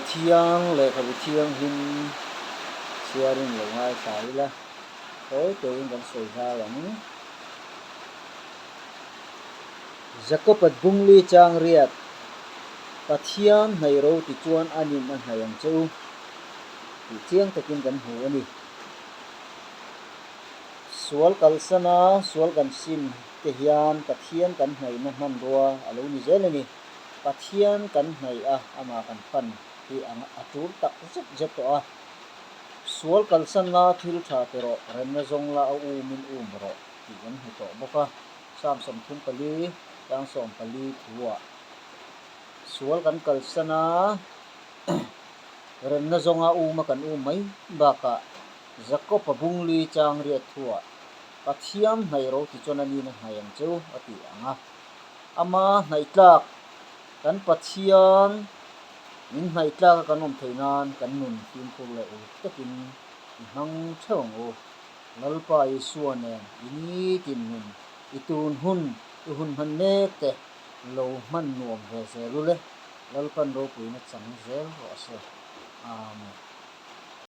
Thiang lehkhabu thianghlim chhiarin lo ngaithla ila, tawi tein kan sawi zau ang. Jakob-a Bungli chang riat, Pathian hnaih ro ti chuan a nin a hnaih ang che u tih chiang takin kan hmu a ni. Sual kalsana sual kan sim te hian Pathian kan hnaihna hmanrua a lo ni zel a ni. Pathian kan hnaih a, amah kan pan hi a tul tak zet zet tawh a. Sual kalsanna thil tha ti rawh, remna zawng la a umin um rawh tih kan hmu tawh bawk a. Psalm 34, tang 14 thuah sual kan kalsan a, remna zawnga uma kan um mai bakah Jakob-a bungli chang riat thuah Pathian hnaih ro ti chuan a nina hnaih ang cheu a ti ang a. Ama hnaihtlak kan Pathian min hnaihtlak a kan awm theih nan kan nun fimkhur leh uluk takin i hmang theuh ang u. Lalpa Isua nen i nitin nun, i tun hun, i hun hman mek te lo hman nuam ve zel u le. Lalpan ropuina chang zel rawh se. Amen.